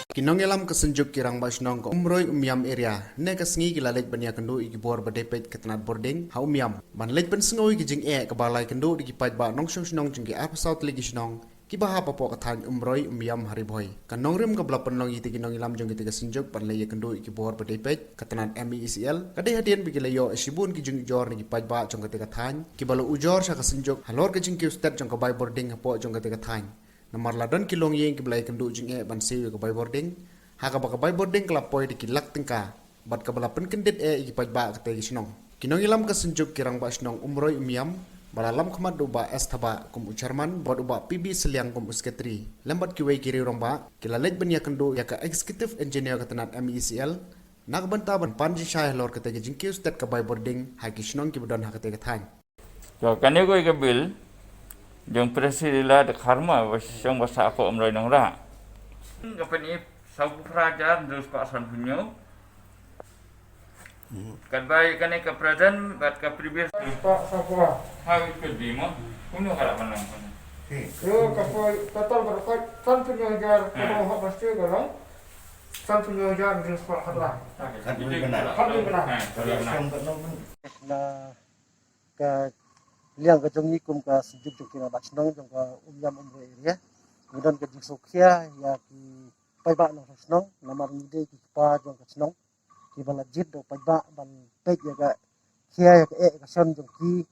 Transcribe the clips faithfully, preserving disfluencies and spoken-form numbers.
Ki nongïalam ka Synjuk ki Rangbah Shnong ka Umroi Umiam Area ne ka sngi ki la leit ban ïakynduh ïa ki bor ba dei peit ka tnat bording ha Umiam ban leit pynsngew ïa ki jingeh kaba la ïakynduh da ki paidbah nongshong shnong jong ki arphew saw tylli ki shnong kiba hap hapoh ka thaiñ Umroi Umiam ha Ri Bhoi. Ka nongrim kaba la pynlong ïa kita ki nongïalam jong kita ka Synjuk ban leit ïakynduh ïa ki bor ba dei peit ka tnat M E C L ka dei hadien ba ki la ïoh shibun ki jingujor na ki paidbah jong kata ka thaiñ kiba la ujor sha ka Synjuk halor ka jingkiew stet jong ka bai bording hapoh jong kata ka thaiñ. Namar la don ki longïing kiba la ïakynduh jingeh ban siew ïa ka bai bording ha kaba ka bai bording ka la poi da ki lak tyngka bad kaba la pynkyndit eh ïa ki paidbah kata ka shnong. Ki nongïalam ka Synjuk ki Rangbah Shnong Umroi Umiam ba la lam khmat da u Bah S Thabah kum u chairman bad u Bah P B Sylliang kum u secretary lem bad kiwei ki riew rangbah ki la leit ban ïakynduh ïa ka executive engineer ka tnat M E C L na ka bynta ban pan jingshai halor kata ka jingkiew stet ka bai bording ha ki shnong kiba don ha kata ka thaiñ. To kane kawei ka bill jong Press Release la dkhar ma ba shisha ba sah ko Umroi Nongrah. Ka pyni saw phew phra hajar hynriew spah sanphew hynñiew. Katba ïa kane ka present bad ka previous spah saw phew. Ha ka dei mo. Kumno ka la pynlong kane? Yo ka poi total ba ka sanphew hynñiew hajar ka ba hok ba shu ka long. Sanphew hynñiew hajar hynriew spah khatphra. Khatphra bnai. Khatphra bnai. Ha, khatphra bnai. Na ka liang ka jong ngi kum ka Synjuk jong ki Rangbah Shnong jong ka Umiam Umroi area, ngi don ka jingsngewkhia ïa ki paidbah nongshong shnong namar ngi dei ki kpa jong ka shnong kiba la jied da u paidbah ban peit ïa ka khia ïa ka eh ka shon jong ki.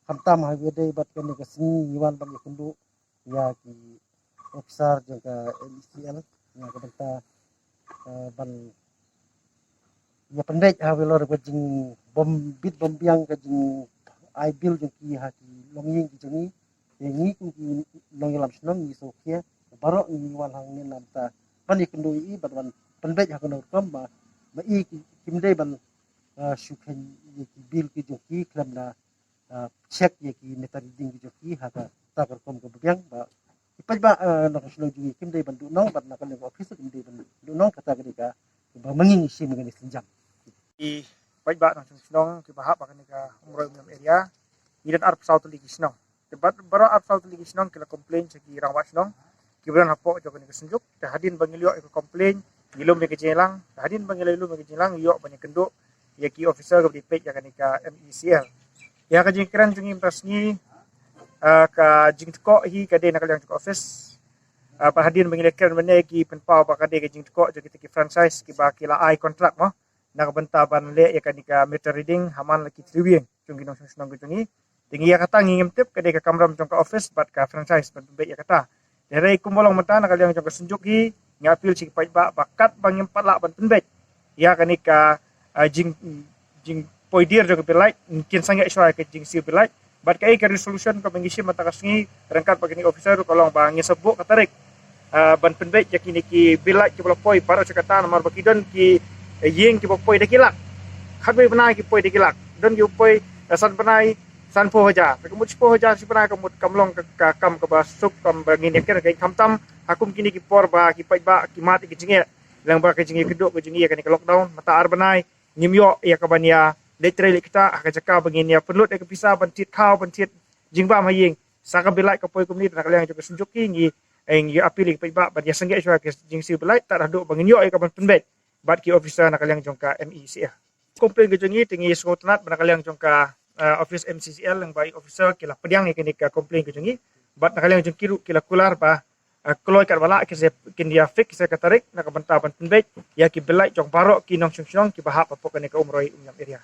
Khamtam ha kaba ïadei bad kane ka sngi ngi wan ban ïakynduh ïa ki officer jong ka M E C L na ka bynta, eh, ban ïa pynbeit ha halor ka jingbym bit bym biang ka jingai bill jong ki ha ki longïing ki jong ngi. Ïa ngi kum ki nongïalam shnong ngi sngewkhia baroh ngi wan hangne na ka bynta ban ïakynduh ïa i bad ban pynbeit ha kano ka rukom ba ma i ki, kim dei ban, eh, shu kheiñ ïa ki bill ki jong ki khlem da, eh, check ïa ki meter reading ki jong ki ha kata ka rukom kaba biang ba ki paidbah, eh, nongshong shnong jong ngi kim dei ban duh nong bad na ka liang ka office kim dei ban duh nong. Kata ka dei kaba ma ngi ngi shim ïa kane ka sienjam. Ki paidbah nongshong shnong kiba hap ha kane ka Umroi Umiam area ngi don arphew saw tylli ki shnong. Te bad baroh arphew saw tylli ki shnong ki la complain sha ki Rangbah Shnong kiba don hapoh jong kane ka Synjuk. Te hadien ba ngi la ïoh ïa ka complain ngi lum ïa ka jingïalang. Te hadien ba ngi la lum ïa ka jingïalang ngi ïoh ban ïakynduh ïa ki officer kaba dei peit ïa kane ka M E C L. Ïa ka jingkren jong ngi mynta ka sngi, ah, ka jingtkoh hi ka dei na ka liang jong ka office. Ah, bad hadien ba ngi la kren mynne ki pynpaw ba ka dei ka jingtkoh jong kita ki franchise kiba ki la ai contract mo na ka bynta ban leh ïa kane ka meter reading ha man la ki three wing jong ki nongshong shnong ki jong ngi. Te ngi ïa kata ngi ngim tip ka dei ka kamram jong ka office bad ka franchise ban pynbeit ïa kata. Te hynrei kumba long mynta na ka liang jong ka Synjuk hi ngi appeal sha ki paidbah ba katba ngim pat lah ban pynbeit ïa kane ka, ah, jing jingpoi dier jong ka bill light, kin sangeh shuwa ka jingsiew bill light. Bad kaei ka resolution kaba ngi shim mynta ka sngi ryngkat bad kine ki officer ka long ba ngin sa buh ka tarik, ah, ban pynbeit ïa kine ki bill light kiba la poi baroh shi katta namar ba ki don ki, eh, ïing kiba poi da ki lak. Khatwei bnai ki poi da ki lak. Don kiba poi, eh, san bnai sanphew hajar. Ka mut shiphew hajar shi bnai ka mut kam long ka, ka kam kaba suk kam ba ngin ïa kren ka khamtam ha kum kine ki por ba ki paidbah ki mad ïa ki jingeh. Lyngba ka jingïakynduh ka jong ngi ïa kane ka lockdown mynta ar bnai ngim ïoh ïa kaban ïa leit trei leit ktah ha ka jaka ba ngin ïa pynlut ïa ka pisa ban thied khaw ban thied jingbam ha ïing. Sa ka bill light ka poi kumne na ka liang jong ka Synjuk hi ngi, eh, ngi appeal ïa ki paidbah ban ïa sangeh shuwa ka jingsiew bill light tad haduh ba ngin ïoh ïa kaban pynbeit bad ki officer na ka liang jong ka M E C L. Complain ka jong ngi te ngi sngewtynnat ba na ka liang jong ka, eh, office M C C L lyngba i officer ki la pdiang ïa kane ka complain ka jong ngi bad na ka liang jong ki ruh ki la kular ba, eh, kloi katba lah ki sa, kin ïa fix sa ka tarik na ka bynta ban pynbeit ïa ki bill light jong baroh ki nongshong shnong kiba hap hapoh kane ka Umroi Umiam area.